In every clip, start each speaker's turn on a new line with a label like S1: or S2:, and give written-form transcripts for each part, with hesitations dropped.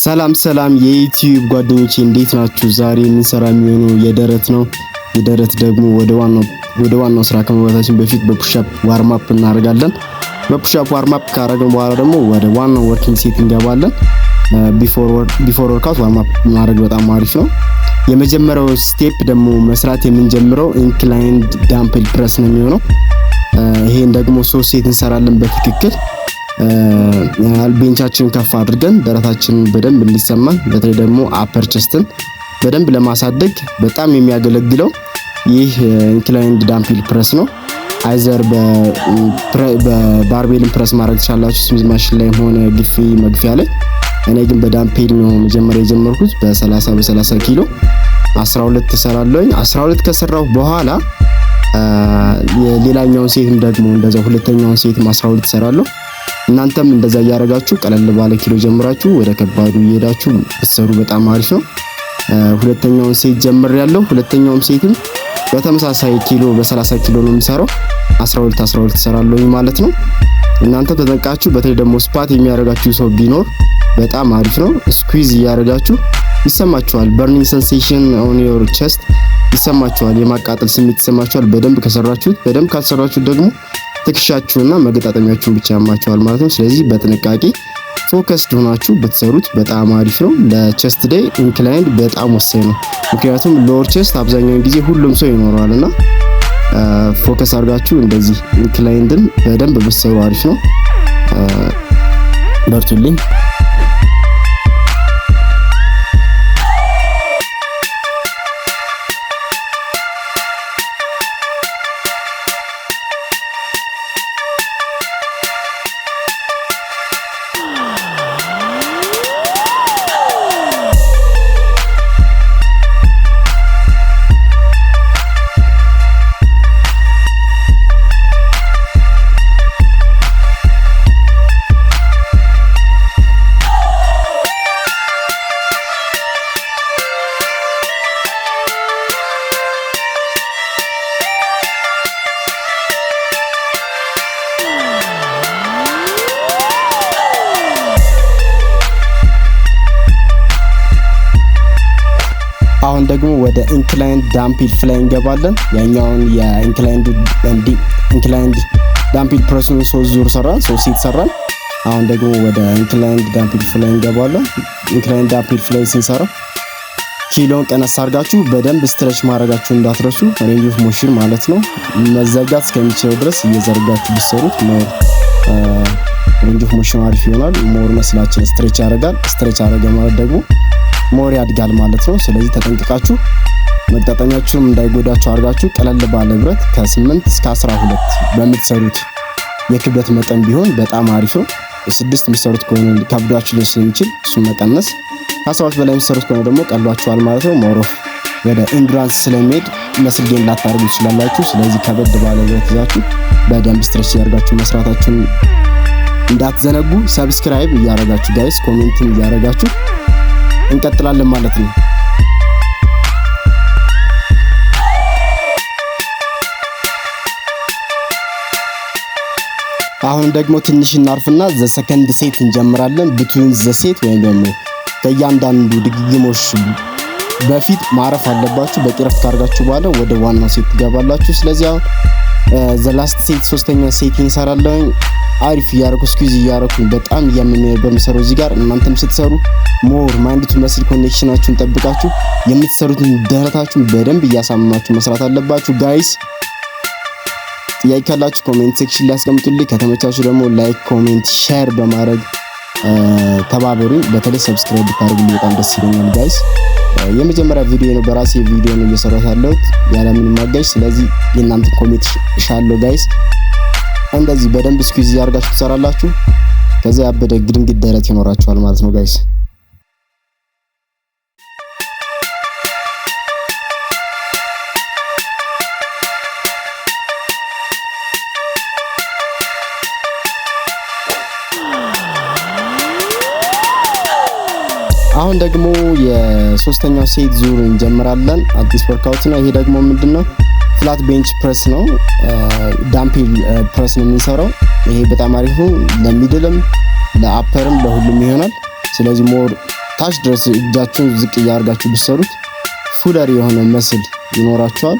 S1: ሰላም ሰላም የ YouTube ጓደኞቼ፣ እንዴት ናችሁ? ዛሬ የምንሰራ የሚሆነው የደረት ነው። የደረት ደግሞ ወደ ዋናው ስራ ከመግባታችን በፊት በ push up warm up እናደርጋለን። በ push up warm up ካደረግን በኋላ ደግሞ ወደ ዋናው working set እንገባለን። Before workout warm up ማድረግ በጣም አሪፍ ነው። የመጀመሪያው step ደግሞ መስራት የምንጀምረው inclined dumbbell press ነው የሚሆነው። ይሄን ደግሞ ሶስት set እንሰራለን። በትክክል bench ኣችንን ከፍ አድርገን ደረታችንን በደንብ እንዲሰማን፣ በተለይ ደግሞ upper chest ን በደንብ ለማሳደግ በጣም የሚያገለግለው ይህ inclined dumbbell press ነው። Either በ barbell ን ፕረስ ማድረግ ትችላላችሁ፣ Smith machine ላይ ሆነ ግፊ መግፊያ ላይ። እኔ ግን በ dumbbell ነው መጀመሪያ የጀመርኩት። በ30 በ30 ኪሎ 12 እሰራለሁኝ። 12 ከሰራሁ በኋላ የሌላኛውን set ም ደግሞ እንደዛው ሁለተኛውን set ም 12 እሰራለሁ። እናንተም እንደዛ እያደረጋችሁ ቀለል ባለ ኪሎ ጀምራችሁ ወደ ከባዱ እየሄዳችሁ ብትሰሩ በጣም አሪፍ ነው። ሁለተኛውን set ጀምሬያለሁ። ሁለተኛውም set ም በተመሳሳይ ኪሎ፣ በ30 ኪሎ ነው የምሰራው። 12 12 እሰራለሁኝ ማለት ነው። እናንተ ተጠንቃችሁ፣ በተለይ ደግሞ spot የሚያደርጋችሁ ሰው ቢኖር በጣም አሪፍ ነው። Squeeze እያደረጋችሁ ይሰማችኋል። Burning sensation on your chest ይሰማችኋል። የማቃጠል ስሜት ይሰማችኋል። በደንብ ከሰራችሁት። በደንብ ካልሰራችሁት ደግሞ ትከሻችሁና መገጣጠሚያችሁን ብቻ ያማችኋል ማለት ነው። ስለዚህ በጥንቃቄ focused ሆናችሁ ብትሰሩት በጣም አሪፍ ነው። ለ chest day inclined በጣም ወሳኝ ነው። ምክንያቱም lower chest አብዛኛውን ጊዜ ሁሉም ሰው ይኖረዋል እና focus አድርጋችሁ እንደዚህ inclined ን በደንብ ብትሰሩ አሪፍ ነው። በርቱልኝ። አሁን ደግሞ ወደ inclined dumbbell fly እንገባለን። ያኛውን የ inclined dumbbell press ኡን ሶስት ዙር ሰራን፣ ሶስት set ሰራን። አሁን ደግሞ ወደ inclined dumbbell fly እንገባለን። Inclined dumbbell fly ስንሰራ ኪሎን ቀነስ አድርጋችሁ በደንብ stretch ማድረጋችሁ እንዳትረሱ። Range of motion ማለት ነው። መዘርጋት እስከሚችለው ድረስ እየዘርጋችሁ ብትሰሩት more range of motion አሪፍ ይሆናል። More muscle ኣችን stretch ያደርጋል። Stretch አደረገ ማለት ደግሞ more ያድጋል ማለት ነው። ስለዚህ ተጠንቅቃችሁ፣ መገጣጠሚያችሁንም እንዳይጎዳችሁ አድርጋችሁ ቀለል ባለ ብረት ከ8 እስከ 12 በምትሰሩት የክብደት መጠን ቢሆን በጣም አሪፍ ነው። ስድስት የምትሰሩት ከሆነ ከብዷችሁ ሊሆን ስለሚችል እሱን መቀነስ፣ ከ12 በላይ የምትሰሩት ከሆነ ደግሞ ቀሏችኋል ማለት ነው። More of ወደ endurance ስለሚሄድ muscle gain ላታደርጉ ትችላላችሁ። ስለዚህ ከበድ ባለ ብረት ይዛችሁ በደንብ stretch እያደርጋችሁ መስራታችሁን እንዳትዘነጉ። Subscribe እያደረጋችሁ guys፣ comment ም እያደረጋችሁ እንቀጥላለን ማለት ነው። አሁን ደግሞ ትንሽ እናርፍና the second set እንጀምራለን። Between the set ወይም ደግሞ ከእያንዳንዱ ድግግሞሽ በፊት ማረፍ አለባችሁ። በቂ ረፍት ካርጋችሁ በኋላ ወደ ዋናው set ትገባላችሁ። ስለዚህ አሁን the last set፣ ሶስተኛ set እንሰራለን። አሪፍ እያረኩ፣ squeeze እያረኩ፣ በጣም እያመመኝ በምሰራው እዚህ ጋር እናንተም ስትሰሩ more mind to muscle connection ኣችሁን ጠብቃችሁ የምትሰሩትን ደረታችሁን በደንብ እያሳመማችሁ መስራት አለባችሁ guys። ጥያቄ ካላችሁ comment section ላይ አስቀምጡልኝ። ከተመቻችሁ ደግሞ like፣ comment፣ share በማድረግ ተባበሩ። በተለይ subscribe ብታደርጉልኝ በጣም ደስ ይለኛል guys። የመጀመሪያ ቪዲዮ ነው፣ በራሴ ቪዲዮ ነው እየሰራሁት ያለሁት ያለምንም አጋዥ። ስለዚህ የእናንተን comment እሻለሁ guys። እንደዚህ በደንብ squeeze እያደርጋችሁ ትሰራላችሁ። ከዛ ያበደ ግድንግድ ደረት ይኖራችኋል ማለት ነው guys። አሁን ደግሞ የሶስተኛው set ዙር እንጀምራለን። አዲስ workout ነው። ይሄ ደግሞ ምንድነው? Flat bench press ነው፣ dumbbell press ነው የምንሰራው። ይሄ በጣም አሪፍ ነው። ለ middle ም ለ upper ም ለሁሉም ይሆናል። ስለዚህ more ታች ድረስ እጃችሁን ዝቅ እያደርጋችሁ ብትሰሩት fuller የሆነ muscle ይኖራችኋል።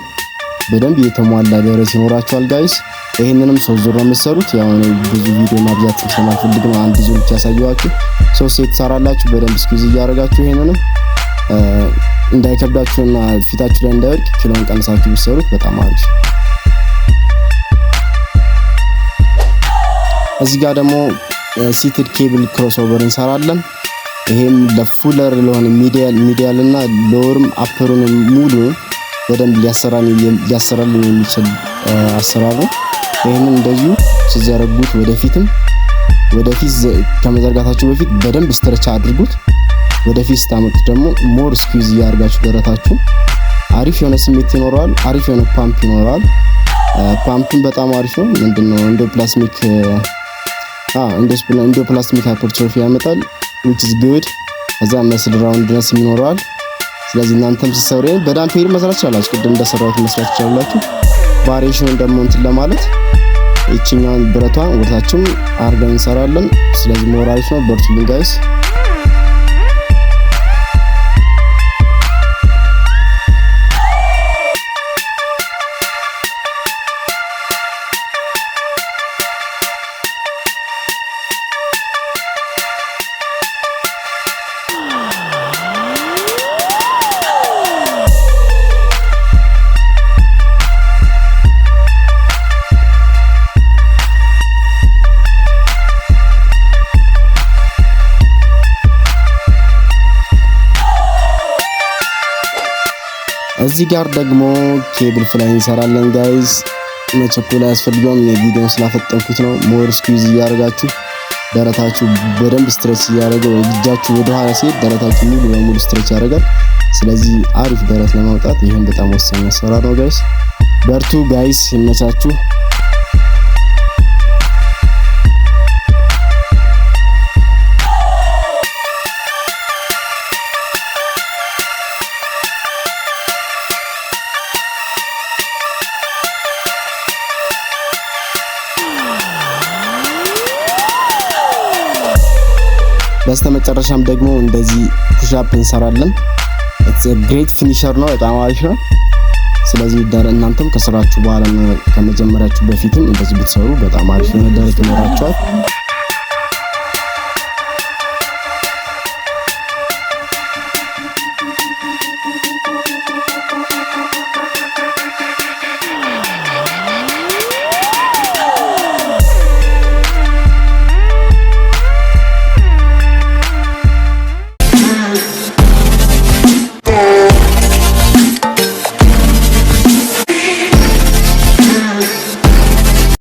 S1: በደንብ የተሟላ ደረት ይኖራችኋል guys። ይህንንም ሶስት ዙር ነው የምትሰሩት። ያው ብዙ ቪዲዮ ማብዛት ስለማልፈልግ ነው አንድ ዙር ብቻ ያሳየኋችሁ። ሶስት set ትሰራላችሁ በደንብ squeeze እያደረጋችሁ። ይሄንንም እንዳይከብዳችሁና ፊታችሁ ላይ እንዳይወድቅ ኪሎን ቀንሳችሁ ብትሰሩት በጣም አሪፍ። እዚህ ጋር ደግሞ seated cable crossover እንሰራለን። ይሄም ለ fuller ለሆነ middle እና lower ም upper ኡን ሙሉ በደንብ ሊያሰራልን የሚችል አሰራር ነው። ይህንን እንደዚሁ ስትዘረጉት ወደፊትም ወደፊት ከመዘርጋታችሁ በፊት በደንብ stretch አድርጉት። ወደፊት ስታመጡት ደግሞ more squeeze እያደርጋችሁ ደረታችሁ አሪፍ የሆነ ስሜት ይኖረዋል። አሪፍ የሆነ ፓምፕ ይኖረዋል። ፓምፕን በጣም አሪፍ ነው። ምንድነው endoplasmic hypertrophy ያመጣል፣ which is good። ከዛ muscle roundness ይኖረዋል። ስለዚህ እናንተም ስትሰሩ በ dumbbell መስራት ትችላላችሁ። ቅድም እንደሰራሁት መስራት ትችላላችሁ። Variation ኑን ደግሞ እንትን ለማለት ይችኛውን ብረቷን ወደታችም አድርገን እንሰራለን። ስለዚህ more አሪፍ ነው። በርቱልኝ guys። እዚህ ጋር ደግሞ cable fly እንሰራለን guys። መቸኮል አያስፈልገውም። የቪዲዮን ስላፈጠንኩት ነው። More squeeze እያደረጋችሁ ደረታችሁ በደንብ stretch እያደረገ፣ እጃችሁ ወደ ኋላ ሲሄድ ደረታችሁ ሙሉ በሙሉ stretch ያደርጋል። ስለዚህ አሪፍ ደረት ለማውጣት ይህን በጣም ወሳኝ አሰራር ነው guys። በርቱ guys፣ ይመቻችሁ። በስተመጨረሻም ደግሞ እንደዚህ push up እንሰራለን። It's a great finisher ነው፣ በጣም አሪፍ ነው። ስለዚህ እናንተም ከስራችሁ በኋላ ከመጀመሪያችሁ በፊትም እንደዚህ ብትሰሩ በጣም አሪፍ የሆነ ደረት ይኖራችኋል።